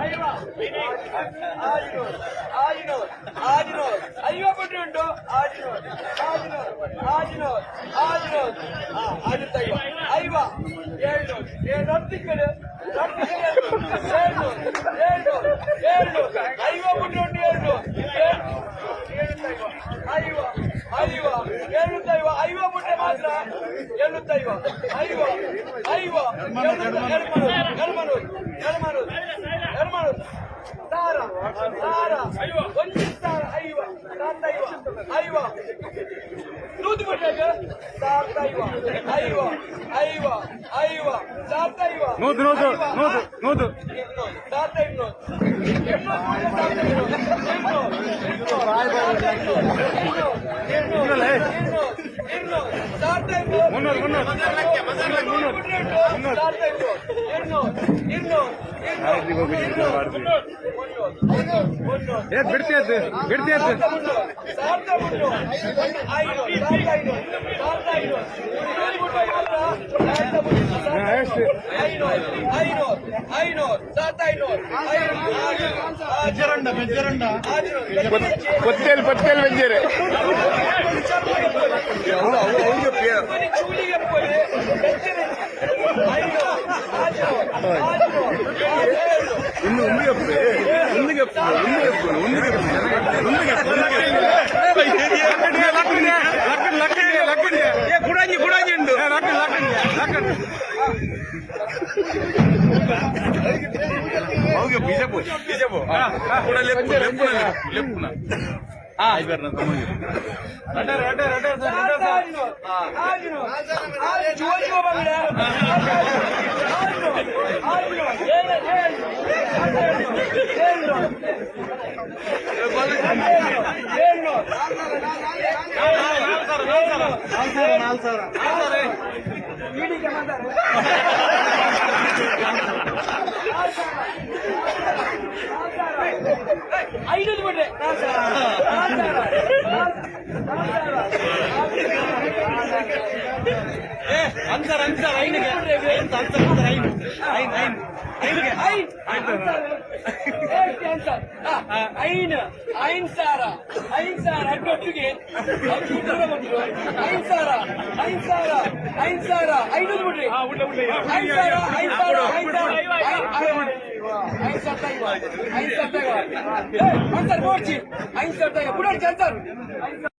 ಐವ, ಆಜಿನೂರು, ಆಜಿನೂರು, ಆಜಿನೂರು, ಐವ ಬಿಟ್ಟು ಉಂಟು. ಆಜಿನೂರು, ಆಜಿನೂರು, ಆಜಿನೂರು, ಆಜಿನೂರು, ಆಜಿನೂರ ಐವ, ಐವ, ಏಳ್ನೂರು, ಏಳು ತಿಂಗಳು, ಏಳ್ನೂರು, ಏಳ್ನೂರು, ಏಳ್ನೂರು, ಐವ ಬಿಟ್ಟು ಉಂಟು. ಏಳ್ನೂರು, ಏಳ್ನೂರ ಐವ, ಐವ, ಏಳ್ನೂರ ಐವ, ಐವ ಬಿಟ್ಟೆ ಮಾತ್ರ. ಏಳ್ನೂರ ಐವ, ಐವ, ಐವ, ಏಳ್ನೂರ, ಎಡ್ಮನೂರು, ಎಡ್ಮನೂರು, ಎಡ್ಮನೂರು, ಸಾರ, ಸಾರ, ಒಂದು ಸಾರ ಐವ, ಸಾತ ಐವ, ಐವ, ನೂತು ಬಿಟ್ಟಾಗ ಸಾತ ಐವ, ಐವ, ಐವ, ಐವ, ಸಾತ ಐವ. ನೂತು, ನೂತು, ನೂತು, ನೂತು. ಇನ್ನೂರು, ಸಾತ ಇನ್ನೂರು, ಇನ್ನೂರು, ಸಾತ ಇನ್ನೂರು, ಇನ್ನೂರು, ಇನ್ನೂರು, ಇನ್ನೂರು, ಇನ್ನೂರು, ಇನ್ನೂರು, ಇನ್ನೂರು, ಸಾತ ಇನ್ನೂರು. ಮುನ್ನೂರು, ಮುನ್ನೂರು, ಮುನ್ನೂರು, ಮುನ್ನೂರು. ಸಾತ ಇನ್ನೂರು, ಇನ್ನೂರು, ಇನ್ನೂರು, ಇನ್ನೂರು, ಮುನ್ನೂರು, ಮುನ್ನೂರು. ಏ, ಬಿಡ್ತಿ ಅದು, ಬಿಡ್ತಿ ಅದು. ಸಾವಿರದ ಮುನ್ನೂರು, ಐನೂರು, ಸಾವಿರದ ಐನೂರು, ಸಾವಿರದ ಐನೂರು, ಮುನ್ನೂರು ಬಿಟ್ಟು ಮಾತ್ರ. ಸಾವಿರದ ಮುನ್ನೂರು, ಎಷ್ಟು? ಐನೂರು, ಐನೂರು, ಐನೂರು, ಸಾವಿರದ ಐನೂರು, ಬೆಜ್ಜರಂಡ, ಬೆಜ್ಜರಂಡ. ಪತ್ತೇಲ್, ಪತ್ತೇಲ್ ಬೆಂಜೇರೆ. ಕುಡಂಜಿ, ಕುಡಂಜಿ ಉಂಟು. ಲಕ್ಕಡ್, ಲಕ್ಕಡ್, ಲಕ್ಕಡ್. ಅವ್ಗೆ ಬಿಜೆಪು, ಬಿಜೆಪು ಕೂಡ ಲೆಪ್ಪು, ಲೆಪ್ಪುನ, ಲೆಪ್ಪುನ. ನಾಲ್ಕು ಸಾವಿರ. ಐನೂರು ಬಿಡ್ರೆ. ಅಂತಾರ, ಅಂತಾರ, ಐನಿಗೆ ಅಂತಾರ, ಅಂತಾರ, ಐನು, ಐನ್, ಐನ್, ಐನಿಗೆ. ಐನ್, ಐನ್ ಸಾರ, ಐನ್ ಸಾರ ಒಟ್ಟಿಗೆ ಐನ್ ಸಾರ, ಐನ್ ಸಾರ, ಐನ್ ಸಾರ, ಐನೂರು ಬಿಡ್ರಿ. ಐನ್ ಸಾರ, ಐನ್ ಸಾರ, ಐನ್ ಸಾರ, ಐನ್ ಸಾರ ಐವ, ಐನ್ ಸಾರ ಐವ, ಅಂತಾರ ಬೋಡ್ಚಿ, ಐನ್ ಸಾರ ಐವ, ಬುಡೋಡ್ಚಿ ಅಂತಾರ.